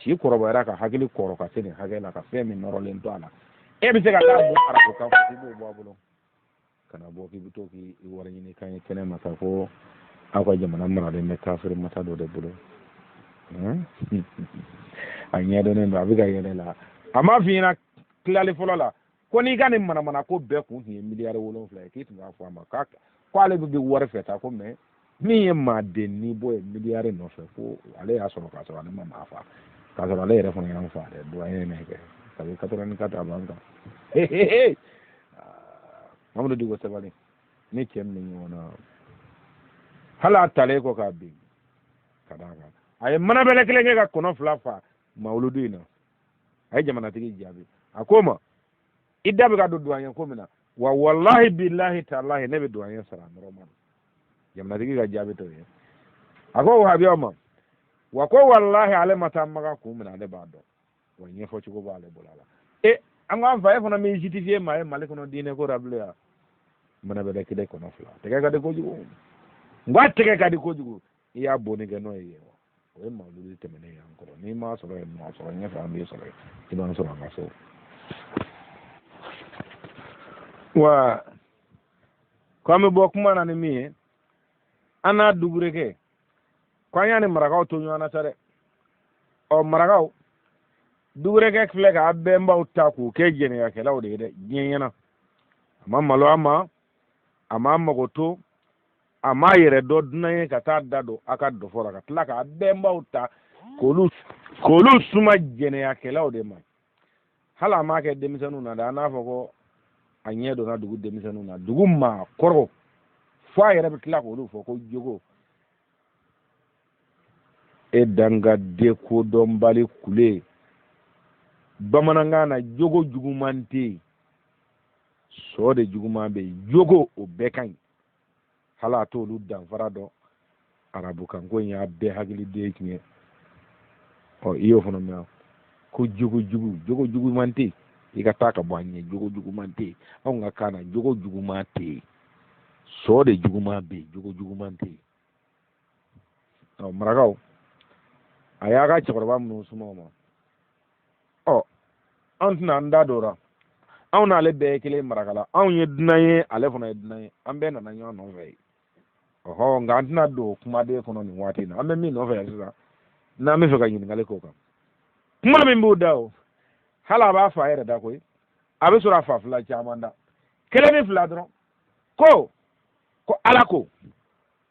Si kɔrɔbayara ka hakili kɔrɔ ka se nin hakɛ la, ka fɛn min nɔrɔlen to a la, e bɛ se ka taa bɔ arabu kan fɔ k'i b'o bɔ a bolo? Kana bɔ k'i bɛ to k'i wari ɲini kan ye kɛnɛ ma k'a fɔ aw ka jamana maralen bɛ kafiri masa dɔ de bolo. A ɲɛdɔnnen don, a bɛ ka yɛlɛ la. A m'a f'i ɲɛna tilali fɔlɔ la ko n'i ka nin manamana ko bɛɛ kun tun ye miliyari 7 ye, k'i tun b'a fɔ a ma ko ale bɛ wari fɛ ta, ko mɛ min ye maaden ni bɔ ye miliyari nɔfɛ, ko ale y'a sɔrɔ k'a sɔrɔ ale ma maa fa, k'a sɔrɔ ale yɛrɛ fana y'an fa dɛ. Duwaye ne kɛ kabi 84 a b'an kan. Mamadu Diko sabali ni cɛ min bɛ ɲɔgɔn na, hali a talen kɔ k'a bin ka d'a kan, a ye manabɛlɛ kelen kɛ ka kɔnɔ fila fa mawuludu in na. A ye jamanatigi jaabi, a ko ma i da bɛ ka don duwaɲɛ ko min na wa, walahi bilahi talahi, ne bɛ duwaɲɛ sara nɔrɔma. Jamanatigi ka jaabi t'o ye. A ko wahabiyaw ma wa ko walahi ale ma taa Makan kun min na, ale b'a dɔn, wa ɲɛfɔ cogo b'ale bolo a la. E an ko an fa, e fana m'i justifier maa ye Mali kɔnɔ diinɛ ko la bilen yan. Manabɛlɛ kelen kɔnɔ fila, tɛgɛ ka di kojugu. N ko a tɛgɛ ka di kojugu. I y'a bonni kɛ n'o ye yen wa, o ye mawuludu tɛmɛnen y'an kɔrɔ. N'i m'a sɔrɔ yen nɔ, a sɔrɔ ɲɛfɛ, an b'i sɔrɔ yen, i b'an sɔrɔ an ka so. Wa ko an bɛ bɔ kuma na ni min ye, an n'a dugurekɛ ko an y'a ni marakaw to ɲɔgɔn na sa dɛ. Ɔ marakaw, dugurekɛ filɛ k'a bɛnbaw ta k'u kɛ jɛnɛyakɛlaw de ye dɛ diɲɛ ɲɛna. A ma malo a ma, a m'a mago to, a m'a yɛrɛ dɔn dunan ye ka taa da don a ka dɔfɔ la, ka tila k'a bɛnbaw ta k'olu suma jɛnɛyakɛlaw de ma. Hali a m'a kɛ denmisɛnninw na dɛ, an n'a fɔ ko a ɲɛ donna dugu denmisɛnninw na, dugu maakɔrɔw, fo a yɛrɛ bɛ tila k'olu fɔ ko jogo. E dangaden kodɔnbali kule, bamanankan na jogo juguman tɛ yen, sɔ de juguman bɛ yen. Jogo o bɛɛ ka ɲi, hali a t'olu danfara dɔn. Arabukan ko in y'a bɛɛ hakiliden tiɲɛ. Ɔ i y'o fana mɛn ko jogo jugu, jogo juguman tɛ yen. I ka taa ka bɔ an ɲɛ, jogo juguman tɛ yen anw ka kan na, jogo juguman tɛ yen, sɔ de juguman bɛ yen, jogo juguman tɛ yen. Ɔ marakaw, a y'a ka cɛkɔrɔba minnu suma o ma, ɔ anw tɛna an da don o la. Anw n'ale bɛɛ ye kelen marakala, anw ye dunan ye, ale fana ye dunan ye, an bɛɛ nana ɲɔgɔn nɔfɛ yen. Ɔhɔ, nka an tɛna don kumaden kɔnɔ nin waati in na. An bɛ min nɔfɛ yan sisan, n'an bɛ fɛ ka ɲininkali k'o kan, kuma min b'u da o, hali a b'a fa yɛrɛ da koyi, a bɛ sɔrɔ a fa fila caman da, kelen ni fila dɔrɔn. Ko Ala ko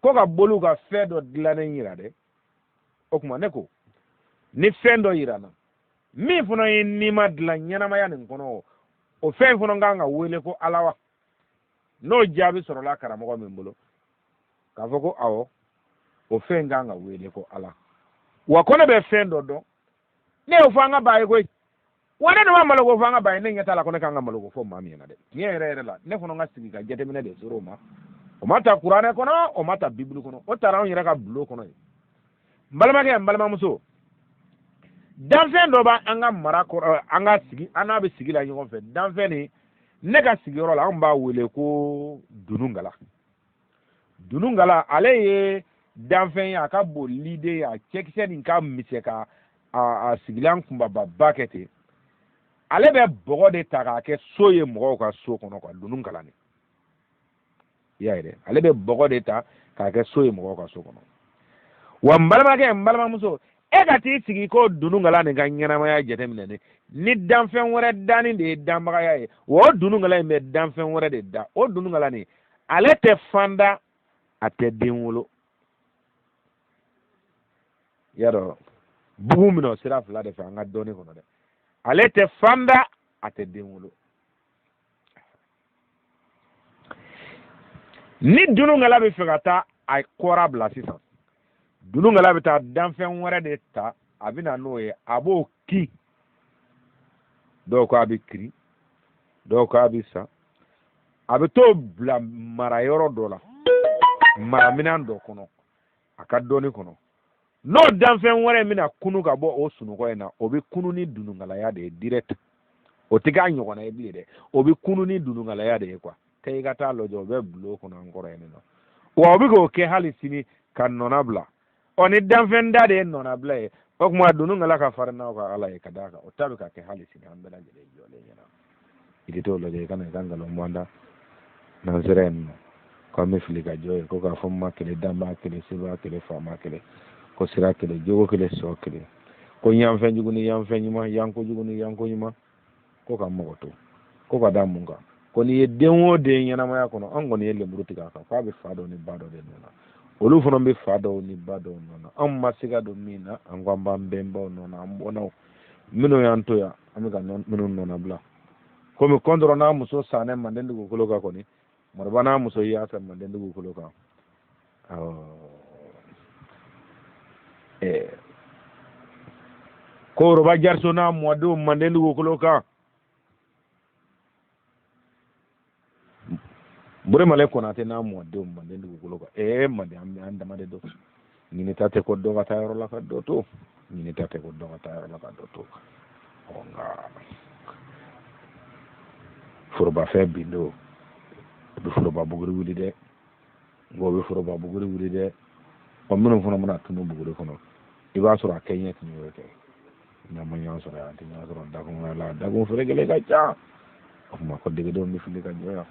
ka boliw ka fɛn dɔ dilannen yira dɛ. O tuma ne ko ni fɛn dɔ yira n na min fana ye nima dilan ɲɛnamaya nin kɔnɔ, o fɛn fana kan ka wele ko Ala wa? N'o jaabi sɔrɔla karamɔgɔ min bolo k'a fɔ ko awɔ, o fɛn kan ka wele ko Ala wa, ko ne bɛ fɛn dɔ dɔn, ne y'o fɔ an ka ba ye koyi. Wa ne dun ma malo ko fɔ an ka ba ye, ne ɲɛ t'a la ko ne kan ka malo ko fɔ maa min ɲɛna dɛ. Tiɲɛ yɛrɛ yɛrɛ la, ne fana ka sigi ka jateminɛ de sɔrɔ o ma. O ma ta kuranɛ kɔnɔ, o ma ta bibulu kɔnɔ, o taara anw yɛrɛ ka bulon kɔnɔ yen. N balimakɛ, n balimamuso, danfɛn dɔ b'an ka mara kɔrɔ, an ka sigi, an n'a bɛ sigi la ɲɔgɔn fɛ. Danfɛn nin, ne ka sigiyɔrɔ la, anw b'a wele ko dunungala. Dunungala, ale ye danfɛn ye, a ka bon liden ye, a cɛkisɛ nin ka misɛn ka a sigilan kunbababa kɛ ten. Ale bɛ bɔgɔ de ta k'a kɛ so ye mɔgɔw ka so kɔnɔ quoi, dunun kalan nin, i y'a ye dɛ. Ale bɛ bɔgɔ de ta k'a kɛ so ye mɔgɔw ka so kɔnɔ. Wa n balimakɛ, n balimamuso, e ka t'i sigi ko dununkala nin ka ɲɛnamaya jateminɛ ni danfɛn wɛrɛ danni de ye danbagaya ye. Wa o dununkala in bɛ danfɛn wɛrɛ de da. O dununkala nin, ale tɛ fan da, a tɛ den wolo. I y'a dɔn, bugun minɛ o sira fila de fɛ an ka dɔnni kɔnɔ dɛ. Ale tɛ fan da, a tɛ den wolo. Ni dununkala bɛ fɛ ka taa a kɔra bila sisan, dununkala bɛ taa danfɛn wɛrɛ de ta, a bɛ na n'o ye, a b'o kin. Dɔw ko a bɛ kiri, dɔw ko a bɛ sa. A bɛ t'o bila marayɔrɔ dɔ la, maraminɛn dɔ kɔnɔ a ka dɔnni kɔnɔ. N'o danfɛn wɛrɛ bɛna kunu ka bɔ o sunɔgɔ in na, o bɛ kunu ni dununkalaya de ye direct. O tɛ k'a ɲɔgɔnna ye bilen dɛ, o bɛ kunu ni dununkalaya de ye quoi. Taa i ka taa lajɛ, o bɛ bulon kɔnɔ an kɔrɔ yen nɔ. Wa o bɛ k'o kɛ hali sini ka nɔna bila. Ɔ, ni danfɛn da de ye nɔnabila ye, o tuma dununkala ka farin n'aw ka ala ye, ka d'a kan o ta bɛ ka kɛ hali sini an bɛɛ lajɛlen jɔlen ɲɛna. I tɛ t'o lajɛ, i kana i ka nkalon bɔ an da. N'an sera yen nɔ, ko an bɛ fili ka jɔ yen, ko k'a fɔ ma kelen, danbaa kelen, sebaa kelen, faama kelen, ko sira kelen, jogo kelen, sɔ kelen, ko yanfɛn jugu ni yanfɛn ɲuman, yanko jugu ni yanko ɲuman, ko ka mɔgɔ to, ko ka da mun kan, ko n'i ye den o den ɲɛnamaya kɔnɔ, an kɔni ye lemuru tigɛ a kan, k'a bɛ fa dɔ ni ba dɔ de nɔ na, olu fana bɛ fa dɔw ni ba dɔw nɔ na. Anw ma se ka don min na, an ko an b'an bɛnbaw nɔ na, an bɔnnaw minnu y'an to yan, an bɛ ka minnu nɔnabila. Komi kɔntɔrɔ n'a muso sanɛ manden dugukolo kan kɔni, moriba n'a muso yaasa manden dugukolo kan, awɔ, ko woroba jariso n'a mɔdenw manden dugukolo kan, buremale konate n'a mɔdenw manden dugukolo kan. Manden, an dama de don. Ɲinita tɛ ko dɔ ka taa yɔrɔ la ka dɔ to, ɲinita tɛ ko dɔ ka taa yɔrɔ la ka dɔ to. Ɔ, nka forobafɛn bin don, o bɛ foroba buguri wuli dɛ. N ko o bɛ foroba buguri wuli dɛ. Ɔ, minnu fana bɛna tunu buguri kɔnɔ, i b'a sɔrɔ a kɛ ɲɛ tun y'o kɛ. N'an ma ɲɔgɔn sɔrɔ yan, an tɛ ɲɔgɔn sɔrɔ dakun wɛrɛ la. Dakun ferekelen ka ca. O tuma ko degedenw bɛ fili ka jɔ yan.